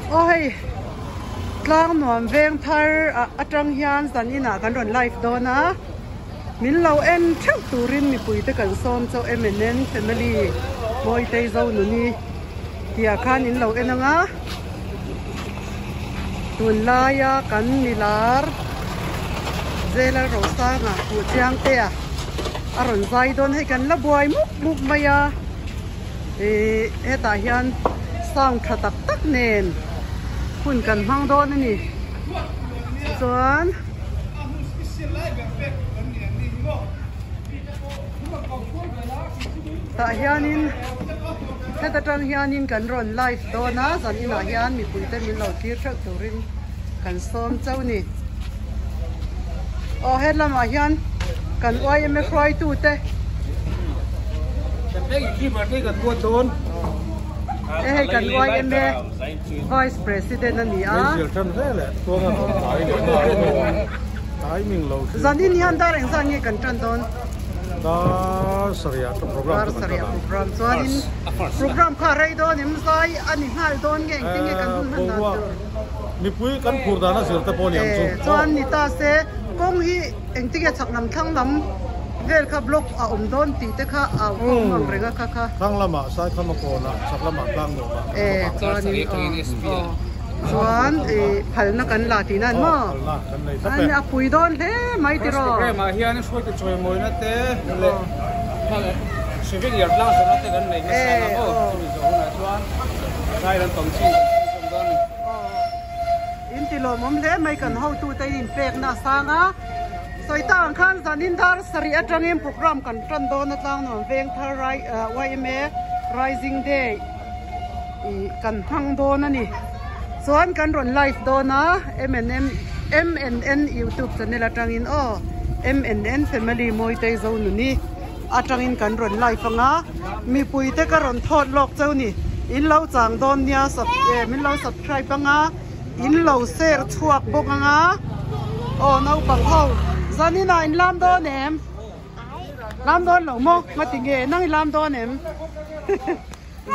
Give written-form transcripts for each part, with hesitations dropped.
Aw hei tlang nuam veng thar ah atang hian zan inah kan rawn live dawn a min lo en theuh turin mipui te kan sawm chauh M&N family Mawitei Zonuni tih ah khan in lo en ang a tunlaia kan milar Zela Rosanga hmuh chiang te a a rawn zai dawn hei kan la buai mup mup mai a ihh hetah hian sound tha tak tak nen hun kan hmang dawn a ni chuan tah hianin heta tang hianin kan rawn live dawn a zan inah hian mipui te min lo thlir theuh turin kan sawm chauh ni. Aw he lamah hian kan yma hruaitu te. E hei kan yma vice president a ni a. Zanin hian dar engzat nge kan tan dawn? Dar sarih program chu kan tan a. Program chuanin program kha a rei dawn em zai a ni nghal dawn nge engtin nge kan hun hman dan tur? Mipui kan phur dan a zir te pawh a ni ang chu. Chuan ni ta se kawng hi engtin nge chhak lam thlang lam vel kha block a awm dawn tih te kha a au khawm ang reng a kha kha. Thlang lamah Saikhama kawnah chhak lamah Tlangnuamah kan block a. Chuanin aw chuan phalna kan la tihna an maw? Aw phalna kan nei thlap e. A pui dawn hle mai tiraw? Program ah hian hruaitu chawimawina te leh souvenir tlang zawrhna te kan nei nasa ang aw chumi zawh hunah chuan zai lampang chin kan chhunzawm dawn a ni. In ti lawmawm hle mai kan hotute in inpekna a sang a, sawi ta ang khan zanin dar sarih atangin program kan tan dawn a tlang nuam veng thar yma Rising Day ih kan hmang dawn a ni. Chuan kan rawn live dawn a MNM MNN youtube channel atangin aw MNN family Mawitei Zonuni atangin kan rawn live anga mipui te ka rawn thawt lawk cheu ni in lo chang dawn nia sub eh min lo subscribe anga in lo share chhuak bawk anga aw naupang ho zaninah in lam dawn em lam dawn lo maw ngati nge nang i lam dawn em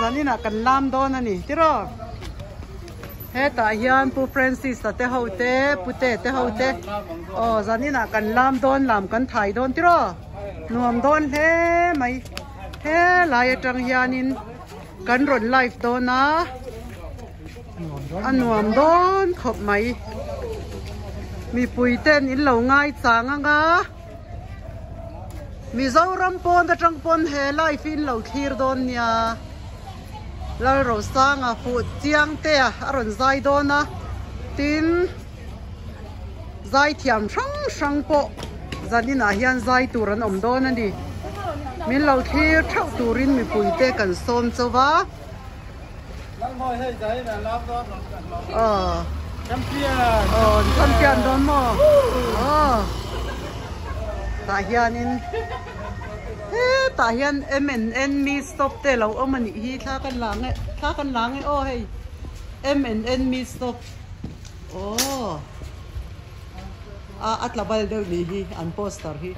zaninah kan lam dawn a ni tiraw. Hetah hian Pu Francis-a te ho te, Pu Te te ho te aw zaninah kan lam dawn lam kan thai dawn tiraw nuam dawn hle mai helai atang hianin kan rawn live dawn a a nuam dawn khawp mai mipui ten in lo ngai chang anga Mizoram pawn atang pawn he live hi in lo thlir dawn nia. Lalrosanga fuh chiang te a rawn zai dawn a, tin zai thiam hrang hrang pawh zaninah hian zai tur an awm dawn a ni. Min lo thlir theuh turin mipui te kan sawm chauh va. Aw aw champion dawn maw? Aw tah hianin. Hetah hian M and N mi stop te lo awm a nih hi thla kan la nge thla kan la nge aw hei M and N mi stop aw a a tla bal deuh nih hi an poster hi.